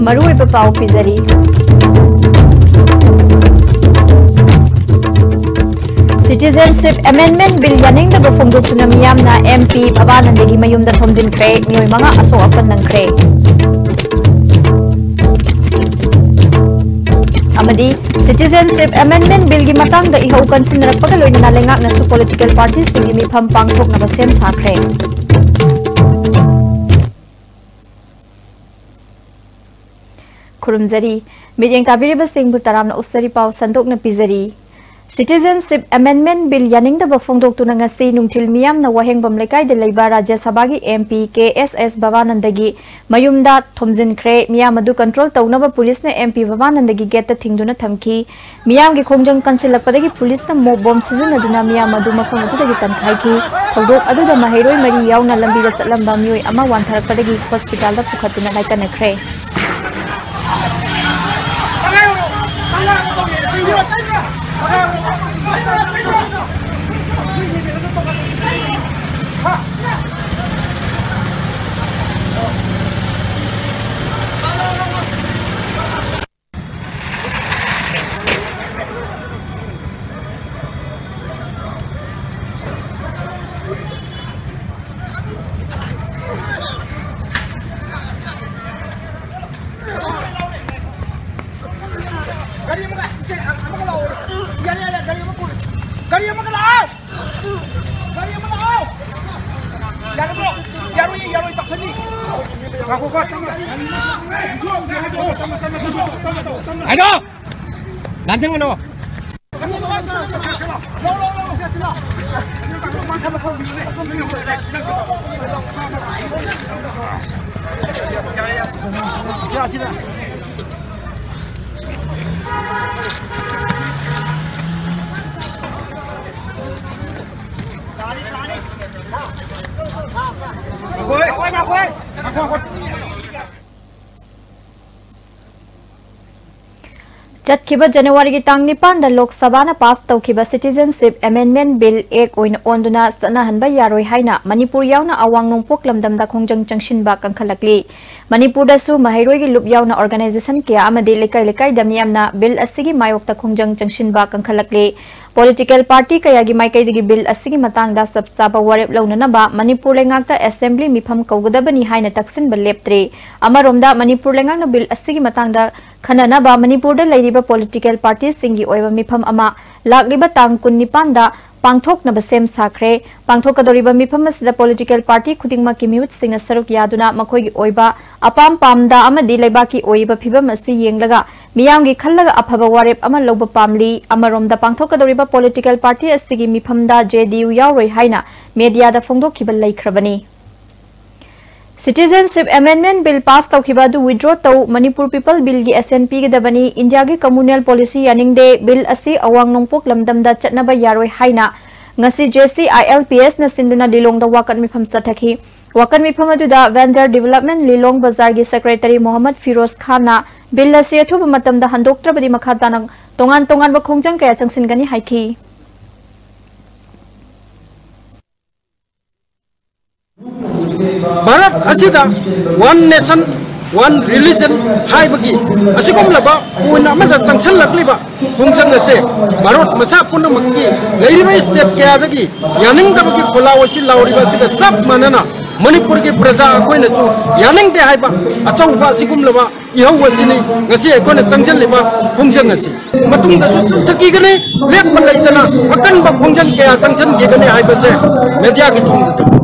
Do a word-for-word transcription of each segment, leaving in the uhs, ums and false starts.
ꯃꯔꯨꯑꯣꯏꯕ ꯄꯥꯎ ꯄꯤꯖꯔꯤ꯫ Citizenship Amendment Bill ꯌꯥꯅꯤꯡꯗꯕ ꯐꯣꯡꯗꯣꯛꯇꯨꯅ ꯃꯤꯌꯥꯝꯅ M P ꯕꯕꯥꯅꯟꯗꯒꯤ ꯃꯌꯨꯝꯗ ꯊꯣꯝꯖꯤꯟꯈ꯭ꯔꯦ꯫ ꯃꯤꯑꯣꯏ ꯃꯉꯥ ꯑꯁꯣꯛ ꯑꯄꯟ ꯅꯪꯈ꯭ꯔꯦ꯫ ꯑꯃꯗꯤ Citizenship Amendment Bill ꯒꯤ ꯃꯇꯥꯡꯗ ꯏꯍꯧ ꯀꯟꯁꯤꯟꯅꯔꯛꯄꯒ ꯂꯣꯏꯅꯅ ꯂꯩꯉꯥꯛꯅꯁꯨ political parties ꯁꯤꯡꯒꯤ ꯃꯤꯐꯝ ꯄꯥꯡꯊꯣꯛꯅꯕ ꯁꯦꯝ ꯁꯥꯈ꯭ꯔꯦ꯫ ꯈꯨꯔꯨꯝꯖꯔꯤ꯫ ꯃꯤꯠꯌꯦꯡ ꯇꯥꯕꯤꯔꯤꯕꯁꯤꯡꯕꯨ ꯇꯔꯥꯝꯅ ꯑꯣꯛꯆꯔꯤ, ꯄꯥꯎ ꯁꯟꯗꯣꯛꯅ ꯄꯤꯖꯔꯤ꯫ Citizenship Amendment Bill ꯌꯥꯅꯤꯡꯗꯕ ꯐꯣꯡꯗꯣꯛꯇꯨꯅ ꯉꯁꯤ ꯅꯨꯡꯊꯤꯜ ꯃꯤꯌꯥꯝꯅ ꯋꯥꯍꯦꯡꯕꯝ ꯂꯩꯀꯥꯏꯗ ꯂꯩꯕ ꯔꯥꯖ꯭ꯌ ꯁꯚꯥꯒꯤ M P K S S ꯕꯕꯥꯅꯟꯗꯒꯤ ꯃꯌꯨꯝꯗ ꯊꯣꯝꯖꯤꯟꯈ꯭ꯔꯦ꯫ ꯃꯤꯌꯥꯝ ꯑꯗꯨ control ꯇꯧꯅꯕ ꯄꯨꯂꯤꯁꯅ M P ꯕꯕꯥꯅꯟꯗꯒꯤ gate ꯇ ꯊꯤꯡꯗꯨꯅ ꯊꯝꯈꯤ꯫ ꯃꯤꯌꯥꯝꯒꯤ ꯈꯣꯡꯖꯪ ꯀꯟꯁꯤꯜꯂꯛꯄꯗꯒꯤ ꯄꯨꯂꯤꯁꯅ mob bomb ꯁꯤꯖꯤꯟꯅꯗꯨꯅ ꯃꯤꯌꯥꯝ ꯑꯗꯨ ꯃꯐꯝ ꯑꯗꯨꯗꯒꯤ ꯇꯥꯟꯊꯥꯏꯈꯤ꯫ ꯊꯧꯗꯣꯛ ꯑꯗꯨꯗ ꯃꯍꯩꯔꯣꯏ ꯃꯔꯤ ꯌꯥꯎꯅ ꯂꯝꯕꯤꯗ ꯆꯠꯂꯝꯕ ꯃꯤꯑꯣꯏ ꯑꯃ ꯋꯥꯟꯊꯔꯛꯄꯗꯒꯤ hospital ꯗ ꯄꯨꯈꯠꯇꯨꯅ ꯂꯥꯏꯀꯠꯅꯈ꯭ꯔꯦ꯫ ꯒꯥꯔꯤ ꯑꯃꯒ, ꯏꯆꯦ, ꯑꯃꯒ ꯂꯥꯛꯑꯣ꯫ ꯌꯥꯔꯦ, ꯌꯥꯔꯦ, ꯒꯥꯔꯤ ꯑꯃ ꯄꯨꯔꯦ꯫ ꯒꯥꯔꯤ ꯑꯃꯒ ꯂꯥꯛꯑꯣ꯫ ꯒꯥꯔꯤ ꯑꯃ ꯂꯥꯛꯑꯣ꯫ ꯌꯥꯒꯗ꯭ꯔꯣ? ꯌꯥꯔꯣꯏꯌꯦ, ꯌꯥꯔꯣꯏ, ꯇꯥꯁꯟꯅꯤ꯫ ꯉꯥꯏꯈꯣꯀꯣ, ꯇꯞꯅ꯫ ꯍꯥꯏꯗꯣ! ꯂꯥꯟꯖꯟꯒꯅꯣ꯫ ꯆꯠꯈꯤꯕ ꯖꯅꯋꯥꯔꯤꯒꯤ ꯇꯥꯡ ꯅꯤꯄꯥꯟꯗ ꯂꯣꯛ ꯁꯚꯥꯅ ꯄꯥꯁ ꯇꯧꯈꯤꯕ Citizenship Amendment Bill Act ꯑꯣꯏꯅ ꯑꯣꯟꯗꯨꯅ ꯆꯠꯅꯍꯟꯕ ꯌꯥꯔꯣꯏ ꯍꯥꯏꯅ ꯃꯅꯤꯄꯨꯔ ꯌꯥꯎꯅ ꯑꯋꯥꯡ ꯅꯣꯡꯄꯣꯛ ꯂꯝꯗꯝꯗ ꯈꯣꯡꯖꯪ ꯆꯪꯁꯤꯟꯕ ꯀꯟꯈꯠꯂꯛꯂꯤ꯫ ꯃꯅꯤꯄꯨꯔꯗꯁꯨ ꯃꯍꯩꯔꯣꯏꯒꯤ ꯂꯨꯞ ꯌꯥꯎꯅ organization ꯀꯌꯥ ꯑꯃꯗꯤ ꯂꯩꯀꯥꯏ ꯂꯩꯀꯥꯏꯗ ꯃꯤꯌꯥꯝꯅ bill ꯑꯁꯤꯒꯤ ꯃꯥꯌꯣꯛꯇ ꯈꯣꯡꯖꯪ ꯆꯪꯁꯤꯟꯕ ꯀꯟꯈꯠꯂꯛꯂꯤ꯫ Political party ꯀꯌꯥꯒꯤ ꯃꯥꯏꯀꯩꯗꯒꯤ bill ꯑꯁꯤꯒꯤ ꯃꯇꯥꯡꯗ ꯆꯞ ꯆꯥꯕ ꯋꯥꯔꯦꯞ ꯂꯧꯅꯅꯕ ꯃꯅꯤꯄꯨꯔ ꯂꯩꯉꯥꯛꯇ assembly ꯃꯤꯐꯝ ꯀꯧꯒꯗꯕꯅꯤ ꯍꯥꯏꯅ ꯇꯛꯁꯤꯟꯕ ꯂꯦꯞꯇ꯭ꯔꯤ꯫ ꯑꯃꯔꯣꯝꯗ ꯃꯅꯤꯄꯨꯔ ꯂꯩꯉꯥꯛꯅ bill ꯑꯁꯤꯒꯤ ꯃꯇꯥꯡꯗ ꯈꯟꯅꯅꯕ ꯃꯅꯤꯄꯨꯔꯗ ꯂꯩꯔꯤꯕ political partyꯁꯤꯡꯒꯤ ꯑꯣꯏꯕ ꯃꯤꯐꯝ ꯑꯃ ꯂꯥꯛꯂꯤꯕ ꯇꯥꯡ ꯀꯨꯟꯅꯤꯄꯥꯟꯗ ꯄꯥꯡꯊꯣꯛꯅꯕ ꯁꯦꯝ ꯁꯥꯈ꯭ꯔꯦ꯫ ꯄꯥꯡꯊꯣꯛꯀꯗꯧꯔꯤꯕ ꯃꯤꯐꯝ ꯑꯁꯤꯗ political party ꯈꯨꯗꯤꯡꯃꯛꯀꯤ ꯃꯤꯍꯨꯠꯁꯤꯡꯅ ꯁꯔꯨꯛ ꯌꯥꯗꯨꯅ ꯃꯈꯣꯏꯒꯤ ꯑꯣꯏꯕ ꯑꯄꯥꯝ ꯄꯥꯝꯗ ꯑꯃꯗꯤ ꯂꯩꯕꯥꯛꯀꯤ ꯑꯣꯏꯔꯤꯕ ꯐꯤꯕꯝ ꯑꯁꯤ ꯌꯦꯡꯂꯒ ꯃꯤꯌꯥꯝꯒꯤ ꯈꯜꯂꯒ ꯑꯐꯕ ꯋꯥꯔꯦꯞ ꯑꯃ ꯂꯧꯕ ꯄꯥꯝꯂꯤ꯫ ꯑꯃꯔꯣꯝꯗ ꯄꯥꯡꯊꯣꯛꯀꯗꯧꯔꯤꯕ political party ꯑꯁꯤꯒꯤ ꯃꯤꯐꯝꯗ JDU ꯌꯥꯎꯔꯣꯏ ꯍꯥꯏꯅ mediaꯗ ꯐꯣꯡꯗꯣꯛꯈꯤꯕ ꯂꯩꯈ꯭ꯔꯕꯅꯤ꯫ Citizenship Amendment Bill pass ꯇꯧꯈꯤꯕ ꯑꯗꯨ withdraw ꯇꯧ, ꯃꯅꯤꯄꯨꯔ People Billꯒꯤ assent ꯄꯤꯒꯗꯕꯅꯤ, ꯏꯟꯗꯤꯌꯥꯒꯤ communal policy ꯌꯥꯅꯤꯡꯗꯦ, bill ꯑꯁꯤ ꯑꯋꯥꯡ ꯅꯣꯡꯄꯣꯛ ꯂꯝꯗꯝꯗ ꯆꯠꯅꯕ ꯌꯥꯔꯣꯏ ꯍꯥꯏꯅ ꯉꯁꯤ JCILPSꯅ ꯁꯤꯟꯗꯨꯅ ꯂꯤꯂꯣꯡꯗ ꯋꯥꯀꯠ ꯃꯤꯐꯝ ꯆꯠꯊꯈꯤ꯫ ꯋꯥꯀꯠ ꯃꯤꯐꯝ ꯑꯗꯨꯗ Vendor Development ꯂꯤꯂꯣꯡ ꯕꯖꯥꯔꯒꯤ secretary ꯃꯣꯍꯝꯃꯗ ꯐꯤꯔꯣꯖ ꯈꯥꯟꯅ bill ꯑꯁꯤ ꯑꯊꯨꯕ ꯃꯇꯝꯗ ꯍꯟꯗꯣꯛꯇ꯭ꯔꯕꯗꯤ ꯃꯈꯥ ꯇꯥꯅ ꯇꯣꯉꯥꯟ ꯇꯣꯉꯥꯟꯕ ꯈꯣꯡꯖꯪ ꯀꯌꯥ ꯆꯪꯁꯤꯟꯒꯅꯤ ꯍꯥꯏꯈꯤ꯫ ꯚꯥꯔꯠ ꯑꯁꯤꯗ one nation, one religion ꯍꯥꯏꯕꯒꯤ ꯑꯁꯤꯒꯨꯝꯂꯕ point ꯑꯃꯗ ꯆꯪꯁꯤꯜꯂꯛꯂꯤꯕ ꯈꯣꯡꯖꯪ ꯑꯁꯦ ꯚꯥꯔꯠ ꯃꯆꯥ ꯄꯨꯝꯅꯃꯛꯀꯤ ꯂꯩꯔꯤꯕ state ꯀꯌꯥꯗꯒꯤ ꯌꯥꯅꯤꯡꯗꯕꯒꯤ ꯈꯣꯜꯂꯥꯎ ꯑꯁꯤ ꯂꯥꯎꯔꯤꯕ ꯑꯁꯤꯒ ꯆꯞ ꯃꯥꯟꯅꯅ ꯃꯅꯤꯄꯨꯔꯒꯤ ꯄ꯭ꯔꯖꯥ ꯑꯩꯈꯣꯏꯅꯁꯨ ꯌꯥꯅꯤꯡꯗꯦ ꯍꯥꯏꯕ ꯑꯆꯧꯕ ꯑꯁꯤꯒꯨꯝꯂꯕ ꯏꯍꯧ ꯑꯁꯤꯅꯤ ꯉꯁꯤ ꯑꯩꯈꯣꯏꯅ ꯆꯪꯁꯤꯜꯂꯤꯕ ꯈꯣꯡꯖꯪ ꯑꯁꯤ꯫ ꯃꯇꯨꯡꯗꯁꯨ ꯆꯠꯊꯈꯤꯒꯅꯤ, ꯂꯦꯞꯄ ꯂꯩꯇꯅ ꯑꯀꯟꯕ ꯈꯣꯡꯖꯪ ꯀꯌꯥ ꯆꯪꯁꯤꯟꯈꯤꯒꯅꯤ ꯍꯥꯏꯕꯁꯦ mediaꯒꯤ ꯊꯣꯡꯗ ꯊꯝꯃꯤ꯫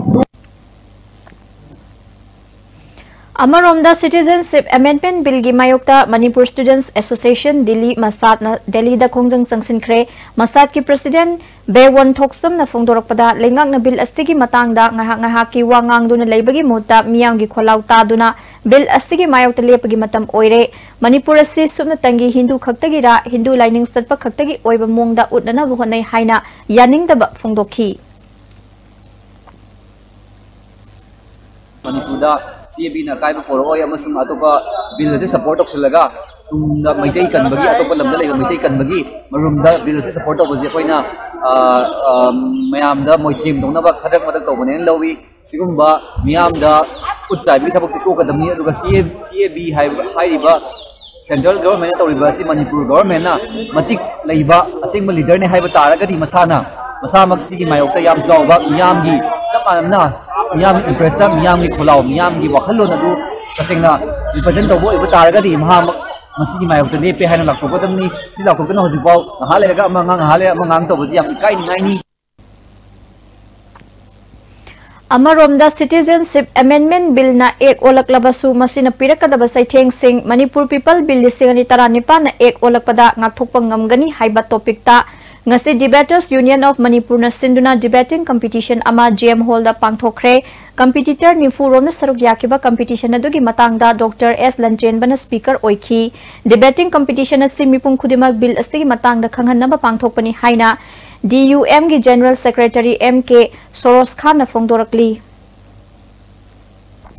ꯑꯃꯔꯣꯝꯗ Citizenship Amendment Billꯒꯤ ꯃꯥꯌꯣꯛꯇ Manipur Students Association ꯗꯤꯜꯂꯤ ꯃꯁꯥꯠꯅ ꯗꯦꯜꯂꯤꯗ ꯈꯣꯡꯖꯪ ꯆꯪꯁꯤꯟꯈ꯭ꯔꯦ꯫ ꯃꯁꯥꯠꯀꯤ president ꯕꯦꯋꯟ ꯊꯣꯛꯆꯝꯅ ꯐꯣꯡꯗꯣꯔꯛꯄꯗ ꯂꯩꯉꯥꯛꯅ bill ꯑꯁꯤꯒꯤ ꯃꯇꯥꯡꯗ ꯉꯥꯏꯍꯥꯛ ꯉꯥꯏꯍꯥꯛꯀꯤ ꯋꯥ ꯉꯥꯡꯗꯨꯅ ꯂꯩꯕꯒꯤ ꯃꯍꯨꯠꯇ ꯃꯤꯌꯥꯝꯒꯤ ꯈꯣꯜꯂꯥꯎ ꯇꯥꯗꯨꯅ bill ꯑꯁꯤꯒꯤ ꯃꯥꯌꯣꯛꯇ ꯂꯦꯞꯄꯒꯤ ꯃꯇꯝ ꯑꯣꯏꯔꯦ꯫ ꯃꯅꯤꯄꯨꯔ ꯑꯁꯤ ꯁꯨꯞꯅꯇꯪꯒꯤ ꯍꯤꯟꯗꯨ ꯈꯛꯇꯒꯤꯔ, ꯍꯤꯟꯗꯨ ꯂꯥꯏꯅꯤꯡ ꯆꯠꯄ ꯈꯛꯇꯒꯤ ꯑꯣꯏꯕ ꯃꯑꯣꯡꯗ ꯎꯠꯅꯅꯕ ꯍꯣꯠꯅꯩ ꯍꯥꯏꯅ ꯌꯥꯅꯤꯡꯗꯕ ꯐꯣꯡꯗꯣꯛꯈꯤ꯫ ꯃꯅꯤꯄꯨꯔꯗ CABꯅ ꯑꯀꯥꯏꯕ ꯄꯣꯔꯛꯑꯣꯏ ꯑꯃꯁꯨꯡ ꯑꯇꯣꯞꯄ bill ꯑꯁꯤ support ꯇꯧꯁꯤꯜꯂꯒ ꯇꯨꯡꯗ ꯃꯩꯇꯩ ꯀꯟꯕꯒꯤ, ꯑꯇꯣꯞꯄ ꯂꯝꯗ ꯂꯩꯕ ꯃꯩꯇꯩ ꯀꯟꯕꯒꯤ ꯃꯔꯨꯝꯗ ꯕꯤꯜ ꯑꯁꯤ ꯁꯄꯣꯔꯠ ꯇꯧꯕꯁꯦ ꯑꯩꯈꯣꯏꯅ, ꯑ, ꯑ, ꯃꯌꯥꯝꯗ ꯃꯣꯏꯊꯦꯝꯗꯧꯅꯕ ꯈꯗ꯭ꯔꯛ ꯃꯗ꯭ꯔꯛ ꯇꯧꯕꯅꯦꯅ ꯂꯧꯏ꯫ ꯁꯤꯒꯨꯝꯕ ꯃꯤꯌꯥꯝꯗ ꯈꯨꯠ ꯆꯥꯏꯕꯒꯤ ꯊꯕꯛꯁꯤ ꯇꯣꯛꯀꯗꯕꯅꯤ꯫ ꯑꯗꯨꯒ ꯁꯤ ꯑꯦ, ꯁꯤ ꯑꯦ ꯕꯤ ꯍꯥꯏꯕ, ꯍꯥꯏꯔꯤꯕ ꯁꯦꯟꯇ꯭ꯔꯦꯜ ꯒꯚꯔꯟꯃꯦꯟꯅ ꯇꯧꯔꯤꯕ ꯑꯁꯤ ꯃꯅꯤꯄꯨꯔ ꯒꯚꯔꯟꯃꯦꯟꯅ ꯃꯇꯤꯛ ꯂꯩꯕ ꯑꯁꯦꯡꯕ ꯂꯤꯗꯔꯅꯤ ꯍꯥꯏꯕ ꯇꯥꯔꯒꯗꯤ, ꯃꯁꯥꯅ, ꯃꯁꯥꯃꯛ ꯁꯤꯒꯤ ꯃꯥꯌꯣꯛꯇ ꯌꯥꯝ ꯆꯥꯎꯕ ꯃꯤꯌꯥꯝꯒꯤ, ꯆꯞ ꯃꯥꯟꯅꯅ ꯃꯤꯌꯥꯝꯒꯤ ꯏꯟꯇꯔꯦꯁꯇ, ꯃꯤꯌꯥꯝꯒꯤ ꯈꯣꯜꯂꯥꯎ, ꯃꯤꯌꯥꯝꯒꯤ ꯋꯥꯈꯜꯂꯣꯟ ꯑꯗꯨ ꯇꯁꯦꯡꯅ ꯔꯤꯄ꯭ꯔꯖꯦꯟ ꯇꯧꯕ ꯑꯣꯏꯕ ꯇꯥꯔꯒꯗꯤ, ꯃꯍꯥꯛꯃꯛ ꯃꯁꯤꯒꯤ ꯃꯥꯌꯣꯛꯇ ꯂꯦꯞꯄꯦ ꯍꯥꯏꯅ ꯂꯥꯎꯊꯣꯛꯀꯗꯕꯅꯤ꯫ ꯁꯤ ꯂꯥꯎꯊꯣꯛꯇꯅ ꯍꯧꯖꯤꯛꯐꯥꯎ ꯉꯥꯏꯍꯥꯛ ꯂꯩꯔꯒ ꯑꯃ ꯉꯥꯡ, ꯉꯥꯏꯍꯥꯛ ꯂꯩꯔꯒ ꯑꯃ ꯉꯥꯡ ꯇꯧꯕꯁꯤ ꯌꯥꯝ ꯏꯀꯥꯏꯅꯤꯡꯉꯥꯏꯅꯤ꯫ ꯑꯃꯔꯣꯝꯗ, Citizenship Amendment Billꯅ ꯑꯦꯛ ꯑꯣꯜꯂꯛꯂꯕꯁꯨ, ꯃꯁꯤꯅ ꯄꯤꯔꯛꯀꯗꯕ ꯆꯩꯊꯦꯡꯁꯤꯡ, ꯃꯅꯤꯄꯨꯔ People Bill ꯂꯤꯁꯤꯡ ꯑꯅꯤ ꯇꯔꯥꯅꯤꯄꯥꯟꯅ ꯑꯦꯛ ꯑꯣꯜꯂꯛꯄꯗ ꯉꯥꯛꯊꯣꯛꯄ ꯉꯝꯒꯅꯤ ꯍꯥꯏꯕ ꯇꯣꯄꯤꯛꯇ ꯉꯁꯤ Debaters Union of Manipurꯅ ꯁꯤꯟꯗꯨꯅ debating competition ꯑꯃ J M Hallꯗ ꯄꯥꯡꯊꯣꯛꯈ꯭ꯔꯦ꯫ Competitor ꯅꯤꯐꯨ ꯔꯣꯝꯅ ꯁꯔꯨꯛ ꯌꯥꯈꯤꯕ competition ꯑꯗꯨꯒꯤ ꯃꯇꯥꯡꯗ ꯗꯣꯛꯇꯔ ꯑꯦꯁ ꯂꯟꯆꯦꯟꯕꯅ speaker ꯑꯣꯏꯈꯤ꯫ Debating competition ꯑꯁꯤ ꯃꯤꯄꯨꯝ ꯈꯨꯗꯤꯡꯃꯛ ꯕꯤꯜ ꯑꯁꯤꯒꯤ ꯃꯇꯥꯡꯗ ꯈꯪꯍꯟꯅꯕ ꯄꯥꯡꯊꯣꯛꯄꯅꯤ ꯍꯥꯏꯅ D U M ꯒꯤ General Secretary M K ꯁꯣꯔꯣꯁ ꯈꯥꯟꯅ ꯐꯣꯡꯗꯣꯔꯛꯂꯤ꯫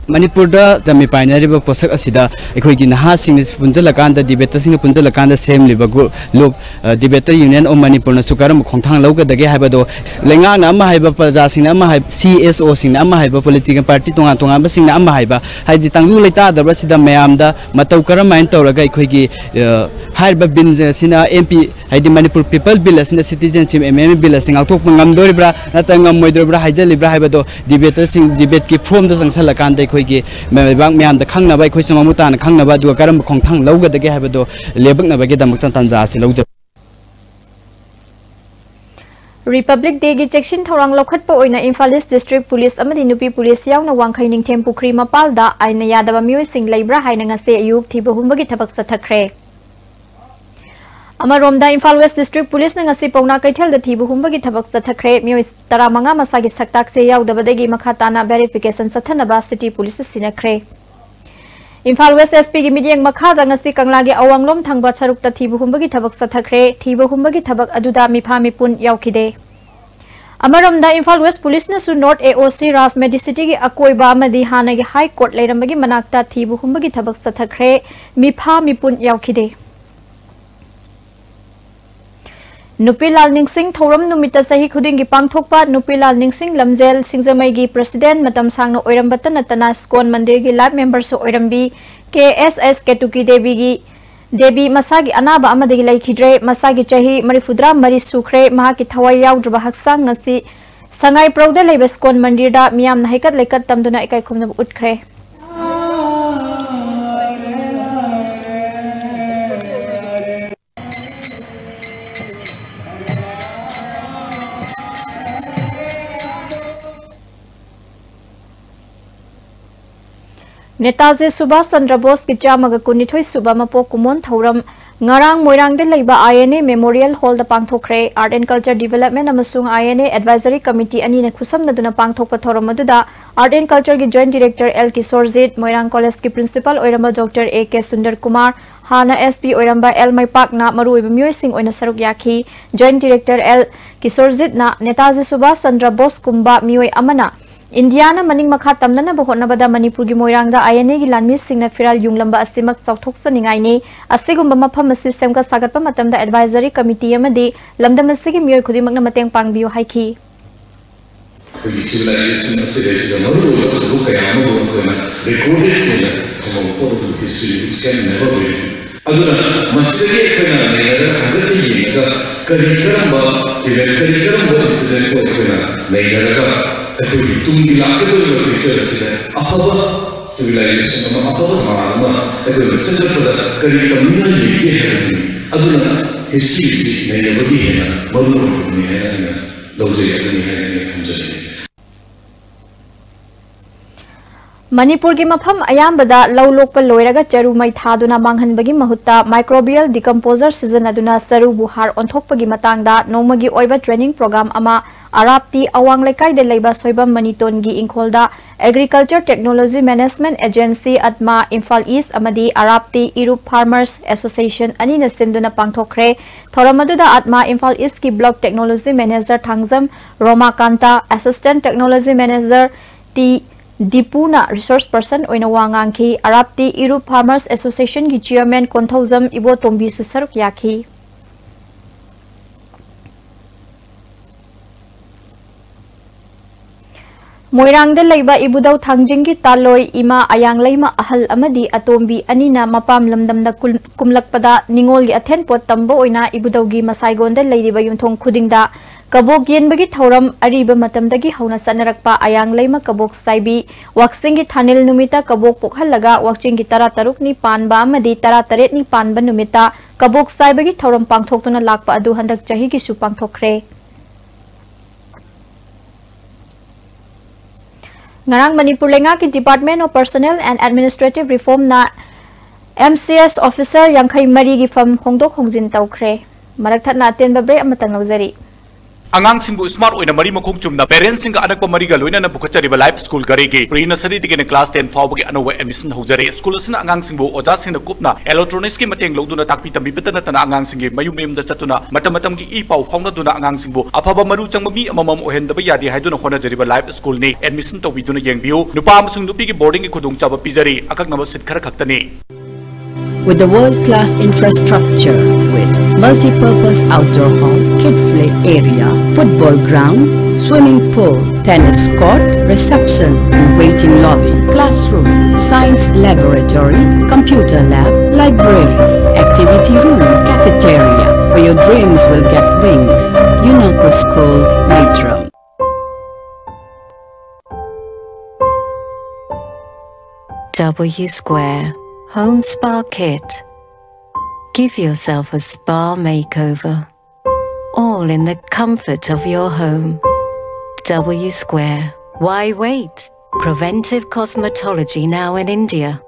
ꯃꯅꯤꯄꯨꯔꯗ ꯇꯝꯃꯤ ꯄꯥꯏꯅꯔꯤꯕ ꯄꯣꯠꯁꯛ ꯑꯁꯤꯗ ꯑꯩꯈꯣꯏꯒꯤ ꯅꯍꯥꯁꯤꯡꯅ ꯄꯨꯟꯁꯤꯜꯂꯀꯥꯟꯗ, debaterꯁꯤꯡꯅ ꯄꯨꯟꯁꯤꯜꯂꯀꯥꯟꯗ ꯁꯦꯝꯂꯤꯕ group, ꯂꯨꯞ, ꯑ, Debater Union of ꯃꯅꯤꯄꯨꯔꯅꯁꯨ ꯀꯔꯝꯕ ꯈꯣꯡꯊꯥꯡ ꯂꯧꯒꯗꯒꯦ ꯍꯥꯏꯕꯗꯣ, ꯂꯩꯉꯥꯛꯅ ꯑꯃ ꯍꯥꯏꯕ, ꯄ꯭ꯔꯖꯥꯁꯤꯡꯅ ꯑꯃ ꯍꯥꯏꯕ, C S Oꯁꯤꯡꯅ ꯑꯃ ꯍꯥꯏꯕ, political party ꯇꯣꯉꯥꯟ ꯇꯣꯉꯥꯟꯕꯁꯤꯡꯅ ꯑꯃ ꯍꯥꯏꯕ, ꯍꯥꯏꯗꯤ ꯇꯪꯗꯨ ꯂꯩꯇꯥꯗꯕ ꯑꯁꯤꯗ ꯃꯌꯥꯝꯗ ꯃꯇꯧ ꯀꯔꯝꯍꯥꯏꯅ ꯇꯧꯔꯒ ꯑꯩꯈꯣꯏꯒꯤ, ꯑ, ꯍꯥꯏꯔꯤꯕ ꯕꯤꯜ ꯑꯁꯤꯅ M P ꯍꯥꯏꯗꯤ ꯃꯅꯤꯄꯨꯔ People Bill ꯑꯁꯤꯅ Citizenship Amendment Bill ꯑꯁꯤ ꯉꯥꯛꯊꯣꯛꯄ ꯉꯝꯗꯣꯔꯤꯕ꯭ꯔꯥ ꯅꯠꯇ꯭ꯔꯒ ꯉꯝꯃꯣꯏꯗꯣꯔꯤꯕ꯭ꯔꯥ ꯍꯥꯏꯖꯜꯂꯤꯕ꯭ꯔꯥ ꯍꯥꯏꯕꯗꯣ debaterꯁꯤꯡ, debateꯀꯤ formꯗ ꯆꯪꯁꯜꯂꯀꯥꯟꯗ ꯑꯩꯈꯣꯏꯒꯤ ꯂꯩꯕꯥꯛ ꯃꯌꯥꯝꯗ ꯈꯪꯅꯕ, ꯑꯩꯈꯣꯏꯁꯨ ꯃꯃꯨꯠ ꯇꯥꯅ ꯈꯪꯅꯕ, ꯑꯗꯨꯒ ꯀꯔꯝꯕ ꯈꯣꯡꯊꯥꯡ ꯂꯧꯒꯗꯒꯦ ꯍꯥꯏꯕꯗꯣ ꯂꯦꯞꯄꯛꯅꯕꯒꯤꯗꯃꯛꯇ ꯇꯥꯟꯖꯥ ꯑꯁꯤ ꯂꯧꯖꯕ꯫ Republic Dayꯒꯤ ꯆꯦꯛꯁꯤꯟ ꯊꯧꯔꯥꯡ ꯂꯧꯈꯠꯄ ꯑꯣꯏꯅ ꯏꯝꯐꯥꯜ East District Police ꯑꯃꯗꯤ ꯅꯨꯄꯤ police ꯌꯥꯎꯅ ꯋꯥꯡꯈꯩ ꯅꯤꯡꯊꯦꯝ ꯄꯨꯈ꯭ꯔꯤ ꯃꯄꯥꯜꯗ ꯑꯥꯏꯟꯅ ꯌꯥꯗꯕ ꯃꯤꯑꯣꯏꯁꯤꯡ ꯂꯩꯕ꯭ꯔꯥ ꯍꯥꯏꯅ ꯉꯁꯤ ꯑꯌꯨꯛ ꯊꯤꯕ ꯍꯨꯝꯕꯒꯤ ꯊꯕꯛ ꯆꯠꯊꯈ꯭ꯔꯦ꯫ ꯑꯃꯔꯣꯝꯗ, ꯏꯝꯐꯥꯜ West District Policeꯅ ꯉꯁꯤ ꯄꯥꯎꯅꯥ ꯀꯩꯊꯦꯜꯗ ꯊꯤꯕ ꯍꯨꯝꯕꯒꯤ ꯊꯕꯛ ꯆꯠꯊꯈ꯭ꯔꯦ꯫ ꯃꯤꯑꯣꯏ ꯇꯔꯥꯃꯉꯥ ꯃꯁꯥꯒꯤ ꯁꯛꯇꯥꯛ ꯆꯦ ꯌꯥꯎꯗꯕꯗꯒꯤ ꯃꯈꯥ ꯇꯥꯅ verification ꯆꯠꯊꯅꯕ City Police ꯁꯤꯟꯅꯈ꯭ꯔꯦ꯫ Imphal West S Pꯒꯤ ꯃꯤꯠꯌꯦꯡ ꯃꯈꯥꯗ ꯉꯁꯤ ꯀꯪꯂꯥꯒꯤ ꯑꯋꯥꯡꯂꯣꯝ ꯊꯪꯕ ꯁꯔꯨꯛꯇ ꯊꯤꯕ ꯍꯨꯝꯕꯒꯤ ꯊꯕꯛ ꯆꯠꯊꯈ꯭ꯔꯦ꯫ ꯊꯤꯕ ꯍꯨꯝꯕꯒꯤ ꯊꯕꯛ ꯑꯗꯨꯗ ꯃꯤꯐꯥ ꯃꯤꯄꯨꯟ ꯌꯥꯎꯈꯤꯗꯦ꯫ ꯑꯃꯔꯣꯝꯗ, ꯏꯝꯐꯥꯜ ꯋꯦꯁ ꯄꯨꯂꯤꯁꯅꯁꯨ ꯅꯣꯔꯠ ꯑꯦ ꯑꯣ ꯁꯤ ꯔꯥꯖ ꯃꯦꯗꯤꯁꯤꯇꯤꯒꯤ ꯑꯀꯣꯏꯕ ꯑꯃꯗꯤ ꯍꯥꯟꯅꯒꯤ ꯍꯥꯏ ꯀꯣꯔꯠ ꯂꯩꯔꯝꯕꯒꯤ ꯃꯅꯥꯛꯇ ꯊꯤꯕ ꯍꯨꯝꯕꯒꯤ ꯊꯕꯛ ꯆꯠꯊꯈ꯭ꯔꯦ꯫ ꯃꯤꯐꯥ ꯃꯤꯄꯨꯟ ꯌꯥꯎꯈꯤꯗꯦ꯫ ꯅꯨꯄꯤ ꯂꯥꯜ ꯅꯤꯡꯁꯤꯡ ꯊꯧꯔꯝ ꯅꯨꯃꯤꯠꯇ ꯆꯍꯤ ꯈꯨꯗꯤꯡꯒꯤ ꯄꯥꯡꯊꯣꯛꯄ ꯅꯨꯄꯤ ꯂꯥꯜ ꯅꯤꯡꯁꯤꯡ ꯂꯝꯖꯦꯜ ꯁꯤꯡꯖꯃꯩꯒꯤ ꯄ꯭ꯔꯁꯤꯗꯦꯟ ꯃꯇꯝ ꯁꯥꯡꯅ ꯑꯣꯏꯔꯝꯕꯇ ꯅꯠꯇꯅ ꯁ꯭ꯀꯣꯟ ꯃꯟꯗꯤꯔꯒꯤ ꯂꯥꯏꯐ ꯃꯦꯝꯕꯔꯁꯨ ꯑꯣꯏꯔꯝꯕꯤ ꯀꯦ ꯑꯦꯁ ꯑꯦꯁ ꯀꯦꯇꯨꯀꯤ ꯗꯦꯕꯤꯒꯤ ꯗꯦꯕꯤ ꯃꯁꯥꯒꯤ ꯑꯅꯥꯕ ꯑꯃꯗꯒꯤ ꯂꯩꯈꯤꯗ꯭ꯔꯦ꯫ ꯃꯁꯥꯒꯤ ꯆꯍꯤ ꯃꯔꯤꯐꯨꯇꯔꯥ ꯃꯔꯤ ꯁꯨꯈ꯭ꯔꯦ꯫ ꯃꯍꯥꯛꯀꯤ ꯊꯋꯥꯏ ꯌꯥꯎꯗ꯭ꯔꯕ ꯍꯛꯆꯥꯡ ꯉꯁꯤ ꯁꯉꯥꯏꯄ꯭ꯔꯧꯗ ꯂꯩꯕ ꯁ꯭ꯀꯣꯟ ꯃꯟꯗꯤꯔꯗ ꯃꯤꯌꯥꯝꯅ ꯍꯩꯀꯠ ꯂꯩꯀꯠ ꯇꯝꯗꯨꯅ ꯏꯀꯥꯏ ꯈꯨꯝꯅꯕ ꯎꯠꯈ꯭ꯔꯦ꯫ ꯅꯦꯇꯥꯖꯤ ꯁꯨꯚꯥꯁ ꯆꯟꯗ꯭ꯔ ꯕꯣꯁꯀꯤ ꯆꯥꯝꯃꯒ ꯀꯨꯟꯅꯤꯊꯣꯏ ꯁꯨꯕ ꯃꯄꯣꯛ ꯀꯨꯝꯑꯣꯟ ꯊꯧꯔꯝ ꯉꯔꯥꯡ ꯃꯣꯏꯔꯥꯡꯗ ꯂꯩꯕ ꯑꯥꯏ ꯑꯦꯟ ꯑꯦ ꯃꯦꯃꯣꯔꯤꯌꯦꯜ ꯍꯣꯜꯗ ꯄꯥꯡꯊꯣꯛꯈ꯭ꯔꯦ꯫ ꯑꯥꯔꯠ ꯑꯦꯟ ꯀꯜꯆꯔ ꯗꯤꯚꯦꯂꯞꯃꯦꯟ ꯑꯃꯁꯨꯡ ꯑꯥꯏ ꯑꯦꯟ ꯑꯦ ꯑꯦꯗꯚꯥꯏꯖꯔꯤ ꯀꯃꯤꯇꯤ ꯑꯅꯤꯅ ꯈꯨꯠꯁꯝꯅꯗꯨꯅ ꯄꯥꯡꯊꯣꯛꯄ ꯊꯧꯔꯝ ꯑꯗꯨꯗ ꯑꯥꯔꯠ ꯑꯦꯟ ꯀꯜꯆꯔꯒꯤ ꯖꯣꯏꯟꯠ ꯗꯤꯔꯦꯛꯇꯔ ꯑꯦꯜ ꯀꯤꯁꯣꯔꯖꯤꯠ, ꯃꯣꯏꯔꯥꯡ ꯀꯣꯂꯦꯖꯀꯤ ꯄ꯭ꯔꯤꯟꯁꯤꯄꯥꯜ ꯑꯣꯏꯔꯝꯕ doctor A K Sundar Kumar, ꯍꯥꯟꯅ ꯑꯦꯁ ꯄꯤ ꯑꯣꯏꯔꯝꯕ ꯑꯦꯜ ꯃꯩꯄꯥꯛꯅ ꯃꯔꯨꯑꯣꯏꯕ ꯃꯤꯑꯣꯏꯁꯤꯡ ꯑꯣꯏꯅ ꯁꯔꯨꯛ ꯌꯥꯈꯤ꯫ ꯖꯣꯏꯟꯠ ꯗꯤꯔꯦꯛꯇꯔ ꯑꯦꯜ ꯀꯤꯁꯣꯔꯖꯤꯠꯅ ꯅꯦꯇꯥꯖꯤ ꯁꯨꯚꯥꯁ ꯆꯟꯗ꯭ꯔ ꯕꯣꯁꯀꯨꯝꯕ ꯃꯤꯑꯣꯏ ꯑꯃꯅ ꯏꯟꯗꯤꯌꯥꯅ ꯃꯅꯤꯡ ꯃꯈꯥ ꯇꯝꯅꯅꯕ ꯍꯣꯠꯅꯕꯗ ꯃꯅꯤꯄꯨꯔꯒꯤ ꯃꯣꯏꯔꯥꯡꯗ ꯑꯥꯏ ꯑꯦꯟ ꯑꯦꯒꯤ ꯂꯥꯟꯃꯤꯁꯤꯡꯅ ꯐꯤꯔꯥꯜ ꯌꯨꯡꯂꯝꯕ ꯑꯁꯤꯃꯛ ꯆꯥꯎꯊꯣꯛꯆꯅꯤꯡꯉꯥꯏꯅꯤ꯫ ꯑꯁꯤꯒꯨꯝꯕ ꯃꯐꯝ ꯑꯁꯤ ꯁꯦꯝꯒꯠ ꯁꯥꯒꯠꯄ ꯃꯇꯝꯗ ꯑꯦꯗꯚꯥꯏꯖꯔꯤ ꯀꯃꯤꯇꯤ ꯑꯃꯗꯤ ꯂꯝꯗꯝ ꯑꯁꯤꯒꯤ ꯃꯤꯑꯣꯏ ꯈꯨꯗꯤꯡꯃꯛꯅ ꯃꯇꯦꯡ ꯄꯥꯡꯕꯤꯌꯨ ꯍꯥꯏꯈꯤ꯫ ꯑꯩꯈꯣꯏꯒꯤ ꯁꯤꯚꯤꯂꯥꯏꯖꯦꯁꯟ ꯑꯁꯤꯗꯩꯁꯤꯗ ꯃꯔꯨꯑꯣꯏꯕ ꯊꯧꯗꯣꯛ ꯀꯌꯥ ꯑꯃꯕꯨ ꯑꯩꯈꯣꯏꯅ ꯔꯦꯀꯣꯔꯗꯦꯠ ꯑꯣꯏꯅ ꯊꯝꯍꯧꯕ ꯄꯣꯠ ꯑꯗꯨ history it's can never be. ꯑꯗꯨꯅ ꯃꯁꯤꯗꯒꯤ ꯑꯩꯈꯣꯏꯅ ꯅꯩꯅꯔꯒ ꯍꯥꯏꯐꯦꯠꯇ ꯌꯦꯡꯉꯒ ꯀꯔꯤ ꯀꯔꯝꯕ ꯏꯚꯦꯟ, ꯀꯔꯤ ꯀꯔꯝꯕ ꯏꯟꯁꯤꯗꯦꯟꯠꯄꯨ ꯑꯩꯈꯣꯏꯅ ꯅꯩꯅꯔꯒ ꯑꯩꯈꯣꯏꯒꯤ ꯇꯨꯡꯒꯤ ꯂꯥꯛꯀꯗꯧꯔꯤꯕ ꯐ꯭ꯌꯨꯆꯔ ꯑꯁꯤꯗ ꯑꯐꯕ ꯁꯤꯚꯤꯂꯥꯏꯖꯦꯁꯟ ꯑꯃ, ꯑꯐꯕ ꯁꯃꯥꯖ ꯑꯃ ꯑꯩꯈꯣꯏꯅ ꯁꯦꯝꯒꯠꯄꯗ ꯀꯔꯤ ꯇꯧꯅꯤꯡꯉꯥꯏ ꯂꯩꯒꯦ ꯍꯥꯏꯕꯗꯨꯅꯤ꯫ ꯑꯗꯨꯅ ꯍꯤꯁꯇ꯭ꯔꯤ ꯑꯁꯤ ꯅꯩꯅꯕꯒꯤ ꯍꯦꯟꯅ ꯃꯔꯨ ꯑꯣꯏꯕꯅꯤ ꯍꯥꯏꯅ ꯑꯩꯅ ꯂꯧꯖꯩ, ꯑꯗꯨꯅꯤ ꯍꯥꯏꯅ ꯑꯩꯅ ꯊꯝꯖꯅꯤꯡꯉꯤ꯫ ꯃꯅꯤꯄꯨꯔꯒꯤ ꯃꯐꯝ ꯑꯌꯥꯝꯕꯗ ꯂꯧ ꯂꯣꯛꯄ ꯂꯣꯏꯔꯒ ꯆꯔꯨ ꯃꯩ ꯊꯥꯗꯨꯅ ꯃꯥꯡꯍꯟꯕꯒꯤ ꯃꯍꯨꯠꯇ ꯃꯥꯏꯀ꯭ꯔꯣꯕꯤꯌꯦꯜ ꯗꯤꯀꯝꯄꯣꯖꯔ ꯁꯤꯖꯤꯟꯅꯗꯨꯅ ꯆꯔꯨꯕꯨ ꯍꯥꯔ ꯑꯣꯟꯊꯣꯛꯄꯒꯤ ꯃꯇꯥꯡꯗ ꯅꯣꯡꯃꯒꯤ ꯑꯣꯏꯕ ꯇ꯭ꯔꯦꯅꯤꯡ ꯄ꯭ꯔꯣꯒ꯭ꯔꯥꯝ ꯑꯃ ꯑꯔꯥꯞꯇꯤ ꯑꯋꯥꯡ ꯂꯩꯀꯥꯏꯗ ꯂꯩꯕ ꯁꯣꯏꯕꯝ ꯃꯅꯤꯇꯣꯟꯒꯤ ꯏꯪꯈꯣꯜꯗ Agriculture Technology Management Agency, Atma, Imphal ꯏꯁ ꯑꯃꯗꯤ ꯑꯔꯥꯞꯇꯤ ꯏꯔꯨꯞ Farmers Association ꯑꯅꯤꯅ ꯁꯤꯟꯗꯨꯅ ꯄꯥꯡꯊꯣꯛꯈ꯭ꯔꯦ꯫ ꯊꯧꯔꯝ ꯑꯗꯨꯗ ꯑꯠꯃꯥ ꯏꯝꯐꯥꯜ ꯏꯁꯀꯤ Block Technology Manager Thangjam Romakanta, Assistant Technology Manager T ꯗꯤꯄꯨꯅ resource person ꯑꯣꯏꯅ ꯋꯥ ꯉꯥꯡꯈꯤ꯫ ꯑꯔꯥꯞꯇꯤ ꯏꯔꯨꯞ Farmers Associationꯒꯤ Chairman ꯀꯣꯟꯊꯧꯖꯝ ꯏꯕꯣꯇꯣꯝꯕꯤꯁꯨ ꯁꯔꯨꯛ ꯌꯥꯈꯤ꯫ ꯃꯣꯏꯔꯥꯡꯗ ꯂꯩꯕ ꯏꯕꯨꯙꯧ ꯊꯥꯡꯖꯤꯡꯒꯤ ꯇꯥꯂꯣꯏ ꯏꯃꯥ ꯑꯌꯥꯡꯂꯩꯃ ꯑꯍꯜ ꯑꯃꯗꯤ ꯑꯇꯣꯝꯕꯤ ꯑꯅꯤꯅ ꯃꯄꯥꯝ ꯂꯝꯗꯝꯗ ꯀꯨꯜ-, ꯀꯨꯝꯂꯛꯄꯗ ꯅꯤꯉꯣꯜꯒꯤ ꯑꯊꯦꯟꯄꯣꯠ ꯇꯝꯕ ꯑꯣꯏꯅ ꯏꯕꯨꯙꯧꯒꯤ ꯃꯁꯥꯏꯒꯣꯟꯗ ꯂꯩꯔꯤꯕ ꯌꯨꯝꯊꯣꯡ ꯈꯨꯗꯤꯡꯗ ꯀꯕꯣꯛ ꯌꯦꯟꯕꯒꯤ ꯊꯧꯔꯝ ꯑꯔꯤꯕ ꯃꯇꯝꯗꯒꯤ ꯍꯧꯅ ꯆꯠꯅꯔꯛꯄ ꯑꯌꯥꯡꯂꯩꯃ ꯀꯕꯣꯛ ꯆꯥꯏꯕꯤ, ꯋꯥꯛꯆꯤꯡꯒꯤ ꯊꯥꯅꯤꯜ ꯅꯨꯃꯤꯠꯇ ꯀꯕꯣꯛ ꯄꯣꯛꯍꯜꯂꯒ ꯋꯥꯛꯆꯤꯡꯒꯤ ꯇꯔꯥꯇꯔꯨꯛꯅꯤ ꯄꯥꯟꯕ ꯑꯃꯗꯤ ꯇꯔꯥꯇꯔꯦꯠꯅꯤ ꯄꯥꯟꯕ ꯅꯨꯃꯤꯠꯇ ꯀꯕꯣꯛ ꯆꯥꯏꯕꯒꯤ ꯊꯧꯔꯝ ꯄꯥꯡꯊꯣꯛꯇꯨꯅ ꯂꯥꯛꯄ ꯑꯗꯨ ꯍꯟꯗꯛ ꯆꯍꯤꯒꯤꯁꯨ ꯄꯥꯡꯊꯣꯛꯈ꯭ꯔꯦ꯫ ꯉꯔꯥꯡ ꯃꯅꯤꯄꯨꯔ ꯂꯩꯉꯥꯛꯀꯤ Department of Personnel and Administrative Reformꯅ M C S officer ꯌꯥꯡꯈꯩ ꯃꯔꯤꯒꯤ ꯐꯝ ꯍꯣꯡꯗꯣꯛ ꯍꯣꯡꯖꯤꯟ ꯇꯧꯈ꯭ꯔꯦ꯫ ꯃꯔꯛ ꯊꯠꯅ ꯑꯇꯦꯟꯕ break ꯑꯃꯇꯪ ꯂꯧꯖꯔꯤ꯫ ꯑꯉꯥꯡꯁꯤꯡꯕꯨ smart ꯑꯣꯏꯅ ꯃꯔꯤ ꯃꯈꯣꯡ ꯆꯨꯝꯅ parentꯁꯤꯡꯒ ꯑꯅꯛꯄ ꯃꯔꯤꯒ ꯂꯣꯏꯅꯅ ꯄꯨꯈꯠꯆꯔꯤꯕ Life School ꯘꯔꯤꯒꯤ pre nurseryꯗꯒꯤꯅ class ten ꯐꯥꯎꯕꯒꯤ ꯑꯅꯧꯕ admission ꯍꯧꯖꯔꯦ꯫ School ꯑꯁꯤꯅ ꯑꯉꯥꯡꯁꯤꯡꯕꯨ ꯑꯣꯖꯥꯁꯤꯡꯅ ꯀꯨꯞꯅ electronicsꯀꯤ ꯃꯇꯦꯡ ꯂꯧꯗꯨꯅ ꯇꯥꯛꯄꯤ ꯇꯝꯕꯤꯕꯇ ꯅꯠꯇꯅ ꯑꯉꯥꯡꯁꯤꯡꯒꯤ ꯃꯌꯨꯝ ꯃꯌꯨꯝꯗ ꯆꯠꯇꯨꯅ ꯃꯇꯝ ꯃꯇꯝꯒꯤ ꯏ ꯄꯥꯎ ꯐꯥꯎꯅꯗꯨꯅ ꯑꯉꯥꯡꯁꯤꯡꯕꯨ ꯑꯐꯕ ꯃꯔꯨ ꯆꯪꯕ ꯃꯤ ꯑꯃꯃꯝ ꯑꯣꯏꯍꯟꯗꯕ ꯌꯥꯗꯦ ꯍꯥꯏꯗꯨꯅ ꯍꯣꯠꯅꯖꯔꯤꯕ Life Schoolꯅꯤ꯫ Admission ꯇꯧꯕꯤꯗꯨꯅ ꯌꯦꯡꯕꯤꯌꯨ꯫ ꯅꯨꯄꯥ ꯑꯃꯁꯨꯡ ꯅꯨꯄꯤꯒꯤ boardingꯒꯤ ꯈꯨꯗꯣꯡꯆꯥꯕ ꯄꯤꯖꯔꯤ꯫ ꯑꯀꯛꯅꯕ seat ꯈꯔ ꯈꯛꯇꯅꯤ꯫ With the world-class infrastructure with multi-purpose outdoor hall, kid play area, football ground, swimming pool, tennis court, reception and waiting lobby, classroom, science laboratory, computer lab, library, activity room, cafeteria, where your dreams will get wings. Unako School, Maitram. W Square Home Spa Kit. Give yourself a spa makeover, all in the comfort of your home. W Square. Why wait? Preventive cosmetology now in India.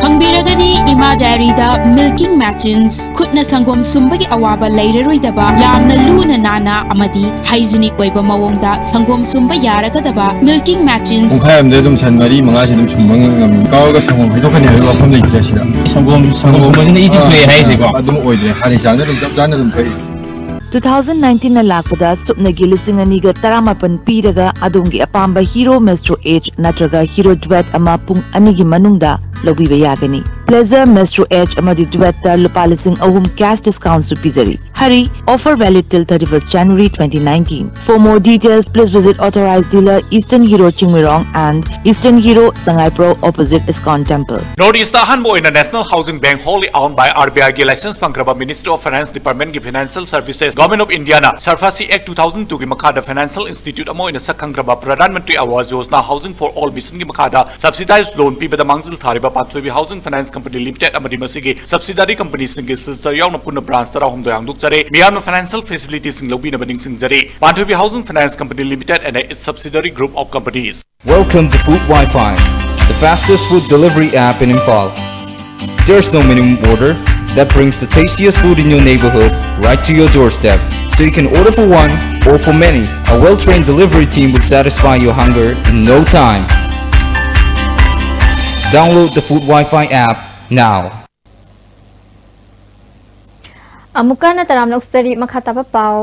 ꯐꯪꯕꯤꯔꯒꯅꯤ ꯏꯃꯥ ꯗꯥꯏꯔꯤꯗ milking machines. ꯈꯨꯠꯅ ꯁꯪꯒꯣꯝ ꯁꯨꯝꯕꯒꯤ ꯑꯋꯥꯕ ꯂꯩꯔꯔꯣꯏꯗꯕ, ꯌꯥꯝꯅ ꯂꯨꯅ ꯅꯥꯟꯅ ꯑꯃꯗꯤ hygienic ꯑꯣꯏꯕ ꯃꯑꯣꯡꯗ ꯁꯪꯒꯣꯝ ꯁꯨꯝꯕ ꯌꯥꯔꯒꯗꯕ ꯃꯤꯜꯀꯤꯡ ꯃꯦꯆꯤꯟꯁ꯫ ꯄꯨꯡꯈꯥꯏ ꯑꯃꯗ ꯑꯗꯨꯝ ꯁꯟ ꯃꯔꯤ ꯃꯉꯥꯁꯤ ꯑꯗꯨꯝ ꯁꯨꯝꯕ ꯉꯝꯃꯤ꯫ ꯀꯥꯎꯔꯒ ꯁꯪꯒꯣꯝ ꯍꯩꯗꯣꯛꯀꯅꯤ ꯍꯥꯏꯕ ꯋꯥꯐꯝ ꯂꯩꯇ꯭ꯔꯦ ꯁꯤꯗ꯫ ꯁꯪꯒꯣꯝ, ꯁꯪꯒꯣꯝ ꯁꯨꯝꯕꯁꯤꯅ ꯏꯁꯤ ꯊꯣꯛꯑꯦ ꯍꯥꯏꯔꯤꯁꯦꯀꯣ? ꯑꯗꯨꯝ ꯑꯣꯏꯗ꯭ꯔꯦ, ꯍꯥꯟꯅ ꯆꯥꯡꯗ ꯑꯗꯨꯝ ꯆꯞ ꯆꯥꯅ ꯑꯗꯨꯝ ꯊꯣꯛꯏ꯫ ꯇꯨ ꯊꯥꯎꯖꯟ ꯅꯥꯏꯟꯇꯤꯟꯅ ꯂꯥꯛꯄꯗ ꯁꯨꯞꯅꯒꯤ ꯂꯤꯁꯤꯡ ꯑꯅꯤꯒ ꯇꯔꯥꯃꯥꯄꯟ ꯄꯤꯔꯒ ꯑꯗꯣꯝꯒꯤ ꯑꯄꯥꯝꯕ ꯍꯤꯔꯣ ꯃꯦꯁꯇ꯭ꯔꯣ ꯑꯦꯆ ꯅꯠꯇ꯭ꯔꯒ ꯍꯤꯔꯣ ꯗ꯭ꯋꯦꯠ ꯑꯃ ꯄꯨꯡ ꯑꯅꯤꯒꯤ ꯃꯅꯨꯡꯗ ꯂꯧꯕꯤꯕ ꯌꯥꯒꯅꯤ꯫ ꯄ꯭ꯂꯦꯖꯔ ꯃꯦꯁꯇ꯭ꯔꯣ ꯑꯦꯆ ꯑꯃꯗꯤ ꯗ꯭ꯋꯦꯠꯇ ꯂꯨꯄꯥ ꯂꯤꯁꯤꯡ ꯑꯍꯨꯝ cash discountꯁꯨ ꯄꯤꯖꯔꯤ꯫ Hurry, offer valid till thirty-first January twenty nineteen. For more details, please visit authorized dealer Eastern Hero Chingmeirong and Eastern Hero Sangaipro opposite ISKCON Temple. North East ꯑꯍꯥꯟꯕ ꯑꯣꯏꯅ National Housing Bank wholly owned by RBIꯒꯤ license ꯐꯪꯈ꯭ꯔꯕ Ministry of Finance Departmentꯀꯤ Financial Services, Government of Indiaꯅ SARFAESI Act two thousand twoꯒꯤ ꯃꯈꯥꯗ financial institute ꯑꯃ ꯑꯣꯏꯅ ꯁꯛ ꯈꯪꯈ꯭ꯔꯕ Pradhan Mantri Awas Yojana Housing for All missionꯒꯤ ꯃꯈꯥꯗ subsidized loan ꯄꯤꯕꯗ ꯃꯥꯡꯖꯤꯜ ꯊꯥꯔꯤꯕ ꯄꯥꯟꯊꯣꯏꯕꯤ Housing Finance Company Limited ꯑꯃꯗꯤ ꯃꯁꯤꯒꯤ subsidiary companyꯁꯤꯡꯒꯤ sister ꯌꯥꯎꯅ ꯄꯨꯟꯅ branch ꯇꯔꯥꯍꯨꯝꯗꯣꯏ ꯍꯥꯡꯗꯣꯛꯆꯔꯦ꯫ ꯃꯤꯌꯥꯝꯅ financial facilitiesꯁꯤꯡ ꯂꯧꯕꯤꯅꯕ ꯅꯤꯡꯁꯤꯡꯖꯔꯤ꯫ ꯄꯥꯟꯊꯣꯏꯕꯤ Housing Finance Company Limited and its subsidiary group of companies. Welcome to Food Wi-Fi, the fastest food delivery app in Imphal. There's no minimum order that brings the tastiest food in your neighborhood right to your doorstep. So you can order for one or for many. A well-trained delivery team will satisfy your hunger in no time. Download the Food Wi-Fi app now. ꯑꯃꯨꯛꯀ ꯍꯟꯅ ꯇꯔꯥꯝꯅ ꯑꯣꯛꯆꯔꯤ꯫ ꯃꯈꯥ ꯇꯥꯕ ꯄꯥꯎ꯫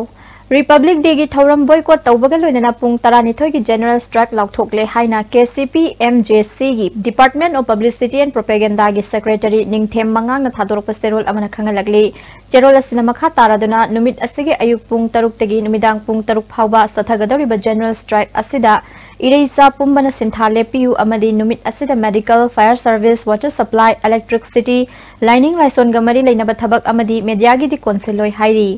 Republic Dayꯒꯤ ꯊꯧꯔꯝ boycott ꯇꯧꯕꯒ ꯂꯣꯏꯅꯅ ꯄꯨꯡ ꯇꯔꯥꯅꯤꯊꯣꯏꯒꯤ general strike ꯂꯥꯎꯊꯣꯛꯂꯦ ꯍꯥꯏꯅ KCP MJCꯒꯤ Department of Publicity and Propagandaꯒꯤ secretary ꯅꯤꯡꯊꯦꯝ ꯃꯉꯥꯡꯅ ꯊꯥꯗꯣꯔꯛꯄ ꯆꯦꯔꯣꯜ ꯑꯃꯅ ꯈꯪꯍꯜꯂꯛꯂꯤ꯫ ꯆꯦꯔꯣꯜ ꯑꯁꯤꯅ ꯃꯈꯥ ꯇꯥꯔꯗꯨꯅ ꯅꯨꯃꯤꯠ ꯑꯁꯤꯒꯤ ꯑꯌꯨꯛ ꯄꯨꯡ ꯇꯔꯨꯛꯇꯒꯤ ꯅꯨꯃꯤꯗꯥꯡ ꯄꯨꯡ ꯇꯔꯨꯛ ꯐꯥꯎꯕ ꯆꯠꯊꯒꯗꯧꯔꯤꯕ general strike ꯑꯁꯤꯗ ꯏꯔꯩꯆꯥ ꯄꯨꯝꯕꯅ ꯁꯤꯟꯊꯥ ꯂꯦꯞꯄꯤꯌꯨ ꯑꯃꯗꯤ ꯅꯨꯃꯤꯠ ꯑꯁꯤꯗ medical, fire service, water supply, electricity, ꯂꯥꯏꯅꯤꯡ ꯂꯥꯏꯁꯣꯟꯒ ꯃꯔꯤ ꯂꯩꯅꯕ ꯊꯕꯛ ꯑꯃꯗꯤ mediaꯒꯤꯗꯤ ꯀꯣꯟꯁꯤꯜꯂꯣꯏ ꯍꯥꯏꯔꯤ꯫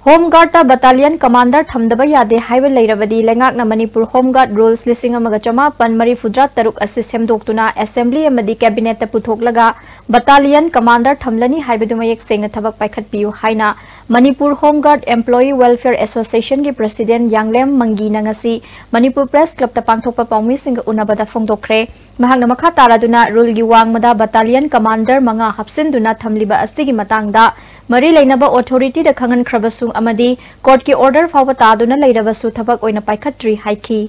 ꯍꯣꯝ ꯒꯥꯔꯗꯇ ꯕꯠꯇꯥꯂꯤꯌꯟ ꯀꯃꯥꯟꯗꯔ ꯊꯝꯗꯕ ꯌꯥꯗꯦ ꯍꯥꯏꯕ ꯂꯩꯔꯕꯗꯤ ꯂꯩꯉꯥꯛꯅ ꯃꯅꯤꯄꯨꯔ ꯍꯣꯝ ꯒꯥꯔꯗ ꯔꯨꯜꯁ ꯂꯤꯁꯤꯡ ꯑꯃꯒ ꯆꯃꯥꯄꯟ ꯃꯔꯤꯐꯨꯇꯔꯥ ꯇꯔꯨꯛ ꯑꯁꯤ ꯁꯦꯝꯗꯣꯛꯇꯨꯅ ꯑꯦꯁꯦꯝꯕ꯭ꯂꯤ ꯑꯃꯗꯤ ꯀꯦꯕꯤꯅꯦꯠꯇ ꯄꯨꯊꯣꯛꯂꯒ ꯕꯠꯇꯥꯂꯤꯌꯟ ꯀꯃꯥꯟꯗꯔ ꯊꯝꯂꯅꯤ ꯍꯥꯏꯕꯗꯨ ꯃꯌꯦꯛ ꯁꯦꯡꯅ ꯊꯕꯛ ꯄꯥꯏꯈꯠꯄꯤꯌꯨ ꯍꯥꯏꯅ Manipur home guard employee welfare ꯑꯦꯁꯣꯁꯤꯌꯦꯁꯟꯒꯤ ꯄ꯭ꯔꯁꯤꯗꯦꯟꯠ ꯌꯥꯡꯂꯦꯝ ꯃꯪꯒꯤꯅ ꯉꯁꯤ ꯃꯅꯤꯄꯨꯔ ꯄ꯭ꯔꯦꯁ ꯀ꯭ꯂꯕꯇ ꯄꯥꯡꯊꯣꯛꯄ ꯄꯥꯎꯃꯤꯁꯤꯡꯒ ꯎꯅꯕꯗ ꯐꯣꯡꯗꯣꯛꯈ꯭ꯔꯦ꯫ ꯃꯍꯥꯛꯅ ꯃꯈꯥ ꯇꯥꯔꯗꯨꯅ ꯔꯨꯜꯒꯤ ꯋꯥꯡꯃꯗ ꯕꯠꯇꯥꯂꯤꯌꯟ ꯀꯃꯥꯟꯗꯔ ꯃꯉꯥ ꯍꯥꯞꯆꯤꯟꯗꯨꯅ ꯊꯝꯂꯤꯕ ꯑꯁꯤꯒꯤ ꯃꯇꯥꯡꯗ ꯃꯔꯤ ꯂꯩꯅꯕ ꯑꯣꯊꯣꯔꯤꯇꯤꯗ ꯈꯪꯍꯟꯈ꯭ꯔꯕꯁꯨ ꯑꯃꯗꯤ ꯀꯣꯔꯠꯀꯤ ꯑꯣꯔꯗꯔ ꯐꯥꯎꯕ ꯇꯥꯗꯨꯅ ꯂꯩꯔꯕꯁꯨ ꯊꯕꯛ ꯑꯣꯏꯅ ꯄꯥꯏꯈꯠꯇ꯭ꯔꯤ ꯍꯥꯏꯈꯤ꯫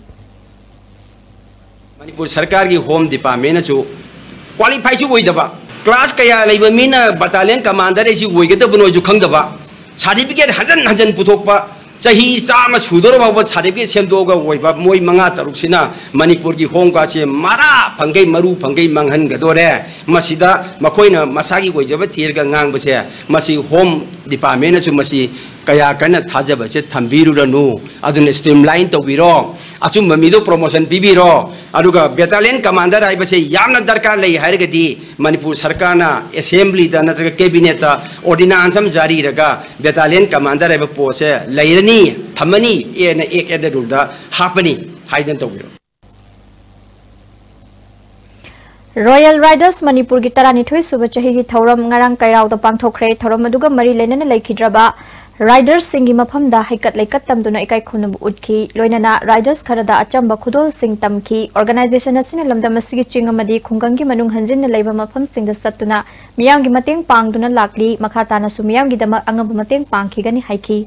ꯃꯅꯤꯄꯨꯔ ꯁꯔꯀꯥꯔꯒꯤ ꯍꯣꯝ ꯗꯤꯄꯥꯔꯠꯃꯦꯟꯅꯁꯨ ꯀ꯭ꯋꯥꯂꯤꯐꯥꯏꯁꯨ ꯑꯣꯏꯗꯕ, ꯀ꯭ꯂꯥꯁ ꯀꯌꯥ ꯂꯩꯕ ꯃꯤꯅ ꯕꯠꯇꯥꯂꯤꯌꯟ ꯀꯃꯥꯟꯗꯔ ꯑꯩꯁꯤ ꯑꯣꯏꯒꯗꯕꯅꯣꯁꯨ ꯈꯪꯗꯕ, ꯁꯥꯔꯇꯤꯐꯤꯀꯦꯠ ꯍꯟꯖꯟ ꯍꯟꯖꯟ ꯄꯨꯊꯣꯛꯄ, ꯆꯍꯤ ꯆꯥꯝꯃ ꯁꯨꯗꯧꯔ ꯐꯥꯎꯕ ꯁꯥꯔꯇꯤꯐꯤꯀꯦꯠ ꯁꯦꯝꯗꯣꯛꯑꯒ ꯑꯣꯏꯕ ꯃꯣꯏ ꯃꯉꯥ ꯇꯔꯨꯛꯁꯤꯅ ꯃꯅꯤꯄꯨꯔꯒꯤ ꯍꯣꯝ ꯒꯥꯔꯗꯁꯦ ꯃꯔꯥ ꯐꯪꯈꯩ ꯃꯔꯨ ꯐꯪꯈꯩ ꯃꯥꯡꯍꯟꯒꯗꯣꯔꯦ꯫ ꯃꯁꯤꯗ ꯃꯈꯣꯏꯅ ꯃꯁꯥꯒꯤ ꯑꯣꯏꯖꯕ ꯊꯤꯔꯒ ꯉꯥꯡꯕꯁꯦ, ꯃꯁꯤ ꯍꯣꯝ ꯗꯤꯄꯥꯔꯠꯃꯦꯟꯅꯁꯨ ꯃꯁꯤ ꯀꯌꯥ ꯀꯟꯅ ꯊꯥꯖꯕꯁꯦ ꯊꯝꯕꯤꯔꯨꯔꯅꯨ꯫ ꯑꯗꯨꯅ ꯁ꯭ꯇ꯭ꯔꯤꯝꯂꯥꯏꯟ ꯇꯧꯕꯤꯔꯣ, ꯑꯆꯨꯝꯕ ꯃꯤꯗꯣ ꯄ꯭ꯔꯣꯃꯣꯁꯟ ꯄꯤꯕꯤꯔꯣ꯫ ꯑꯗꯨꯒ ꯕꯦꯇꯥꯂꯤꯌꯟ ꯀꯃꯥꯟꯗꯔ ꯍꯥꯏꯕꯁꯦ ꯌꯥꯝꯅ ꯗꯔꯀꯥꯔ ꯂꯩ ꯍꯥꯏꯔꯒꯗꯤ ꯃꯅꯤꯄꯨꯔ ꯁꯔꯀꯥꯔꯅ ꯑꯦꯁꯦꯝꯕ꯭ꯂꯤꯗ ꯅꯠꯇ꯭ꯔꯒ ꯀꯦꯕꯤꯅꯦꯠꯇ ꯑꯣꯔꯗꯤꯅꯥꯟꯁ ꯑꯃ ꯖꯥꯔꯤ ꯏꯔꯒ ꯕꯦꯇꯥꯂꯤꯌꯟ ꯀꯃꯥꯟꯗꯔ ꯍꯥꯏꯕ ꯄꯣꯁꯁꯦ ꯂꯩꯔꯅꯤ, ꯊꯝꯃꯅꯤ, ꯑꯦꯅ ꯑꯦꯛ ꯑꯦꯟ ꯗ ꯔꯨꯜꯗ ꯍꯥꯞꯄꯅꯤ ꯍꯥꯏꯗꯅ ꯇꯧꯕꯤꯔꯣ꯫ ꯔꯣꯌꯦꯜ ꯔꯥꯏꯗꯔꯁ ꯃꯅꯤꯄꯨꯔꯒꯤ ꯇꯔꯥꯅꯤꯊꯣꯏ ꯁꯨꯕ ꯆꯍꯤꯒꯤ ꯊꯧꯔꯝ ꯉꯔꯥꯡ ꯀꯩꯔꯥꯎꯗ ꯄꯥꯡꯊꯣꯛꯈ꯭ꯔꯦ꯫ ꯊꯧꯔꯝ ꯑꯗꯨꯒ ꯃꯔꯤ ꯂꯩꯅꯅ ꯂꯩꯈꯤꯗ꯭ꯔꯕ ꯔꯥꯏꯗꯔꯁꯁꯤꯡꯒꯤ ꯃꯐꯝꯗ ꯍꯩꯀꯠ ꯂꯩꯀꯠ ꯇꯝꯗꯨꯅ ꯏꯀꯥꯏ ꯈꯨꯝꯅꯕ ꯎꯠꯈꯤ꯫ ꯂꯣꯏꯅꯅ ꯔꯥꯏꯗꯔꯁ ꯈꯔꯗ ꯑꯆꯝꯕ ꯈꯨꯗꯣꯜꯁꯤꯡ ꯇꯝꯈꯤ꯫ ꯑꯣꯔꯒꯅꯥꯏꯖꯦꯁꯟ ꯑꯁꯤꯅ ꯂꯝꯗꯝ ꯑꯁꯤꯒꯤ ꯆꯤꯡ ꯑꯃꯗꯤ ꯈꯨꯡꯒꯪꯒꯤ ꯃꯅꯨꯡ ꯍꯟꯖꯤꯟꯅ ꯂꯩꯕ ꯃꯐꯝꯁꯤꯡꯗ ꯆꯠꯇꯨꯅ ꯃꯤꯌꯥꯝꯒꯤ ꯃꯇꯦꯡ ꯄꯥꯡꯗꯨꯅ ꯂꯥꯛꯂꯤ꯫ ꯃꯈꯥ ꯇꯥꯅꯁꯨ ꯃꯤꯌꯥꯝꯒꯤꯗꯃꯛ ꯑꯉꯝꯕ ꯃꯇꯦꯡ ꯄꯥꯡꯈꯤꯒꯅꯤ ꯍꯥꯏꯈꯤ꯫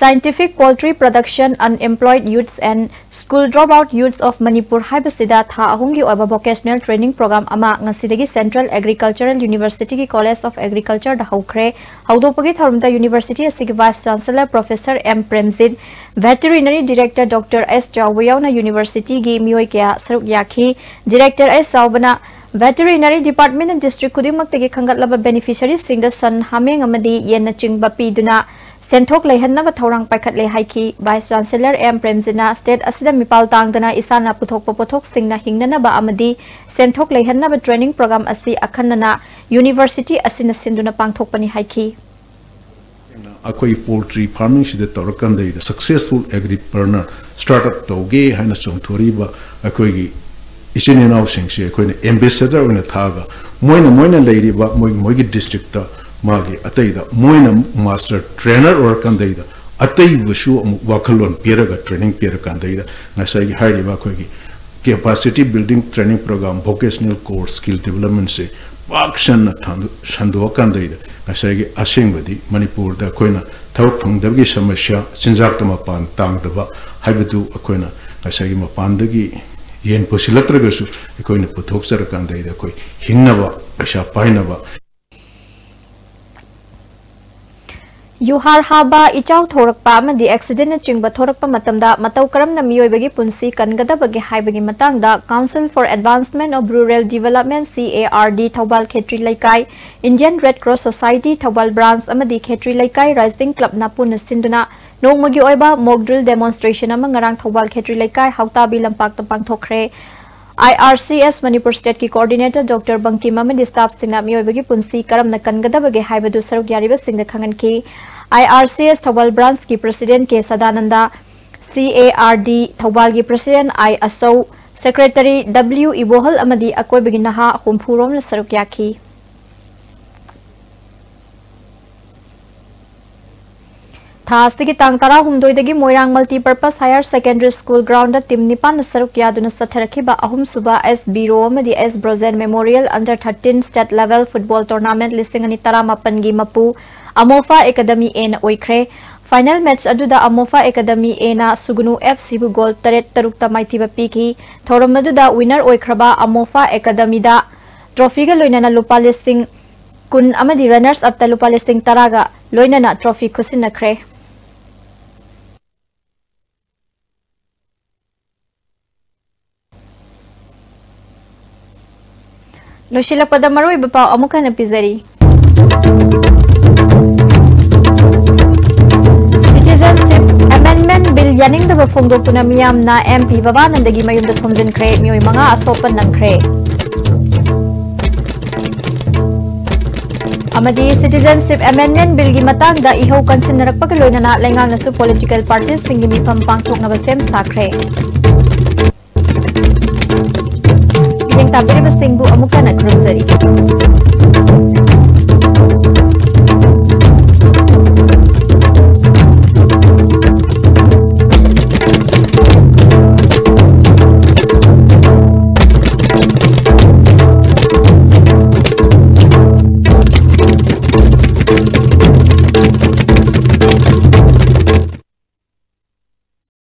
Scientific Poultry Production Unemployed Youths and School Dropout Youths of Manipur ꯍꯥꯏꯕꯁꯤꯗ ꯊꯥ ꯑꯍꯨꯝꯒꯤ ꯑꯣꯏꯕ vocational training program ꯑꯃ ꯉꯁꯤꯗꯒꯤ Central Agricultural University ꯒꯤ College of Agriculture ꯗ ꯍꯧꯈ꯭ꯔꯦ꯫ ꯍꯧꯗꯣꯛꯄꯒꯤ ꯊꯧꯔꯝꯗ university ꯑꯁꯤꯒꯤ Vice Chancellor Professor M Premjit, Veterinary Director Doctor S Chaoba ꯌꯥꯎꯅ university ꯒꯤ ꯃꯤꯑꯣꯏ ꯀꯌꯥ ꯁꯔꯨꯛ ꯌꯥꯈꯤ꯫ Director ꯑꯦꯁ ꯆꯥꯎꯕꯅ Veterinary Department ꯅ district ꯈꯨꯗꯤꯡꯃꯛꯇꯒꯤ ꯈꯟꯒꯠꯂꯕ beneficiary ꯁꯤꯡꯗ ꯁꯟ, ꯍꯥꯃꯦꯡ ꯑꯃꯗꯤ ꯌꯦꯟꯅꯆꯤꯡꯕ ꯄꯤꯗꯨꯅ ꯁꯦꯟꯊꯣꯛ ꯂꯩꯍꯟꯅꯕ ꯊꯧꯔꯥꯡ ꯄꯥꯏꯈꯠꯂꯦ ꯍꯥꯏꯈꯤ꯫ Vice Chancellor ꯑꯦꯝ ꯄ꯭ꯔꯦꯝꯖꯤꯅ state ꯑꯁꯤꯗ ꯃꯤꯄꯥꯜ ꯇꯥꯡꯗꯅ ꯏꯁꯥꯅ ꯄꯨꯊꯣꯛꯄ ꯄꯣꯠꯊꯣꯛꯁꯤꯡꯅ ꯍꯤꯡꯅꯅꯕ ꯑꯃꯗꯤ ꯁꯦꯟꯊꯣꯛ ꯂꯩꯍꯟꯅꯕ training program ꯑꯁꯤ ꯑꯈꯟꯅꯅ university ꯑꯁꯤꯅ ꯁꯤꯟꯗꯨꯅ ꯄꯥꯡꯊꯣꯛꯄꯅꯤ ꯍꯥꯏꯈꯤ꯫ ꯑꯩꯈꯣꯏ poultry farming ꯁꯤꯗ ꯇꯧꯔꯀꯥꯟꯗꯩꯗ successful agripreneur startup ꯇꯧꯒꯦ ꯍꯥꯏꯅ ꯆꯣꯡꯊꯣꯔꯤꯕ ꯑꯩꯈꯣꯏꯒꯤ ꯏꯆꯤꯟ ꯏꯅꯥꯎꯁꯤꯡꯁꯤ ꯑꯩꯈꯣꯏꯅ ambassador ꯑꯣꯏꯅ ꯊꯥꯛꯑꯒ ꯃꯣꯏꯅ, ꯃꯣꯏꯅ ꯂꯩꯔꯤꯕ ꯃꯣꯏ, ꯃꯣꯏꯒꯤ district ꯇ ꯃꯥꯒꯤ ꯑꯇꯩꯗ ꯃꯣꯏꯅ master trainer ꯑꯣꯏꯔꯀꯥꯟꯗꯩꯗ ꯑꯇꯩꯕꯨꯁꯨ ꯑꯃꯨꯛ ꯋꯥꯈꯜꯂꯣꯟ ꯄꯤꯔꯒ training ꯄꯤꯔꯀꯥꯟꯗꯩꯗ ꯉꯁꯥꯏꯒꯤ ꯍꯥꯏꯔꯤꯕ ꯑꯩꯈꯣꯏꯒꯤ capacity building training program, vocational course, skill development ꯁꯦ ꯄꯥꯛ ꯁꯟꯅ ꯊꯥꯡꯗꯣ-, ꯁꯟꯗꯣꯛꯑꯀꯥꯟꯗꯩꯗ ꯉꯁꯥꯏꯒꯤ ꯑꯁꯦꯡꯕꯗꯤ ꯃꯅꯤꯄꯨꯔꯗ ꯑꯩꯈꯣꯏꯅ ꯊꯕꯛ ꯐꯪꯗꯕꯒꯤ ꯁꯃꯁ꯭ꯌꯥ, ꯆꯤꯟꯖꯥꯛꯇ ꯃꯄꯥꯟ ꯇꯥꯡꯗꯕ ꯍꯥꯏꯕꯗꯨ ꯑꯩꯈꯣꯏꯅ ꯉꯁꯥꯏꯒꯤ ꯃꯄꯥꯟꯗꯒꯤ ꯌꯦꯟ ꯄꯨꯁꯤꯜꯂꯛꯇ꯭ꯔꯒꯁꯨ ꯑꯩꯈꯣꯏꯅ ꯄꯨꯊꯣꯛꯆꯔꯀꯥꯟꯗꯩꯗ ꯑꯩꯈꯣꯏ ꯍꯤꯡꯅꯕ, ꯄꯩꯁꯥ ꯄꯥꯏꯅꯕ꯫ ꯌꯨꯍꯥꯔ ꯍꯥꯕ, ꯏꯆꯥꯎ ꯊꯣꯔꯛꯄ ꯑꯃꯗꯤ accident ꯅꯆꯤꯡꯕ ꯊꯣꯔꯛꯄ ꯃꯇꯝꯗ ꯃꯇꯧ ꯀꯔꯝꯅ ꯃꯤꯑꯣꯏꯕꯒꯤ ꯄꯨꯟꯁꯤ ꯀꯟꯒꯗꯕꯒꯦ ꯍꯥꯏꯕꯒꯤ ꯃꯇꯥꯡꯗ Council for Advancement of Rural Development, C A R D, Thoubal ꯈꯦꯇ꯭ꯔꯤ ꯂꯩꯀꯥꯏ, Indian Red Cross Society Thoubal branch ꯑꯃꯗꯤ ꯈꯦꯇ꯭ꯔꯤ ꯂꯩꯀꯥꯏ Rising Club ꯅ ꯄꯨꯟꯅ ꯁꯤꯟꯗꯨꯅ ꯅꯣꯡꯃꯒꯤ ꯑꯣꯏꯕ mock drill demonstration ꯑꯃ ꯉꯔꯥꯡ ꯊꯧꯕꯥꯜ ꯈꯦꯇ꯭ꯔꯤ ꯂꯩꯀꯥꯏ ꯍꯥꯎꯇꯥꯕꯤ ꯂꯝꯄꯥꯛꯇ ꯄꯥꯡꯊꯣꯛꯈ꯭ꯔꯦ꯫ I R C S Manipur state ꯀꯤ coordinator Doctor ꯕꯪꯀꯤꯝ ꯑꯃꯗꯤ staff ꯁꯤꯡꯅ ꯃꯤꯑꯣꯏꯕꯒꯤ ꯄꯨꯟꯁꯤ ꯀꯔꯝꯅ ꯀꯟꯒꯗꯕꯒꯦ ꯍꯥꯏꯕꯗꯨ ꯁꯔꯨꯛ ꯌꯥꯔꯤꯕꯁꯤꯡꯗ ꯈꯪꯍꯟꯈꯤ꯫ I R C S Thoubal branch ꯀꯤ president K Sadananda, C A R D ꯊꯧꯕꯥꯜꯒꯤ president ꯑꯥꯏ ꯑꯆꯧ, secretary W ꯏꯕꯣꯍꯜ ꯑꯃꯗꯤ ꯑꯀꯣꯏꯕꯒꯤ ꯅꯍꯥ ꯍꯨꯝꯐꯨ ꯔꯣꯝꯅ ꯁꯔꯨꯛ ꯌꯥꯈꯤ꯫ ꯊꯥ ꯑꯁꯤꯒꯤ ꯇꯥꯡ ꯇꯔꯥꯍꯨꯝꯗꯣꯏꯗꯒꯤ ꯃꯣꯏꯔꯥꯡ Multipurpose Higher Secondary School ground ꯗ team ꯅꯤꯄꯥꯟꯅ ꯁꯔꯨꯛ ꯌꯥꯗꯨꯅ ꯆꯠꯊꯔꯛꯈꯤꯕ ꯑꯍꯨꯝꯁꯨꯕ S ꯕꯤꯔꯣ ꯑꯃꯗꯤ S Brojen Memorial Under thirteen State Level Football Tournament ꯂꯤꯁꯤꯡ ꯑꯅꯤ ꯇꯔꯥꯃꯥꯄꯟꯒꯤ ꯃꯄꯨ ꯑꯃꯣꯐꯥ Academy A ꯅ ꯑꯣꯏꯈ꯭ꯔꯦ꯫ Final match ꯑꯗꯨꯗ ꯑꯃꯣꯐꯥ Academy A ꯅ ꯁꯨꯒꯨꯅꯨ F C ꯕꯨ goal ꯇꯔꯦꯠ ꯇꯔꯨꯛꯇ ꯃꯥꯏꯊꯤꯕ ꯄꯤꯈꯤ꯫ ꯊꯧꯔꯝ ꯑꯗꯨꯗ winner ꯑꯣꯏꯈ꯭ꯔꯕ ꯑꯃꯣꯐꯥ Academy ꯗ trophy ꯒ ꯂꯣꯏꯅꯅ ꯂꯨꯄꯥ ꯂꯤꯁꯤꯡ ꯀꯨꯟ ꯑꯃꯗꯤ runners up ꯇ ꯂꯨꯄꯥ ꯂꯤꯁꯤꯡ ꯇꯔꯥꯒ ꯂꯣꯏꯅꯅ trophy ꯈꯨꯠꯁꯤꯟꯅꯈ꯭ꯔꯦ꯫ ꯂꯣꯏꯁꯤꯜꯂꯛꯄꯗ ꯃꯔꯨꯑꯣꯏꯕ ꯄꯥꯎ ꯑꯃꯨꯛ ꯍꯟꯅ ꯄꯤꯖꯔꯤ꯫ ꯌꯥꯅꯤꯡꯗꯕ ꯐꯣꯡꯗꯣꯛꯇꯨꯅ ꯃꯤꯌꯥꯝꯅ ꯑꯦꯝ ꯄꯤ ꯕꯕꯥꯅꯟꯗꯒꯤ ꯃꯌꯨꯝꯗ ꯊꯣꯝꯖꯤꯟꯈ꯭ꯔꯦ꯫ ꯃꯤꯑꯣꯏ ꯃꯉꯥ ꯑꯁꯣꯛꯄ ꯅꯪꯈ꯭ꯔꯦ꯫ ꯑꯃꯗꯤ Citizenship Amendment Billꯒꯤ ꯃꯇꯥꯡꯗ ꯏꯍꯧ ꯀꯟꯁꯤꯟꯅꯔꯛꯄꯒ ꯂꯣꯏꯅꯅ ꯂꯩꯉꯥꯛꯅꯁꯨ political parties ꯁꯤꯡꯒꯤ ꯃꯤꯐꯝ ꯄꯥꯡꯊꯣꯛꯅꯕ ꯁꯦꯝ ꯁꯥꯈ꯭ꯔꯦ꯫ ꯃꯤꯠꯌꯦꯡ ꯇꯥꯕꯤꯔꯤꯕꯁꯤꯡꯕꯨ ꯑꯃꯨꯛ ꯍꯟꯅ ꯈꯨꯔꯨꯝꯖꯔꯤ꯫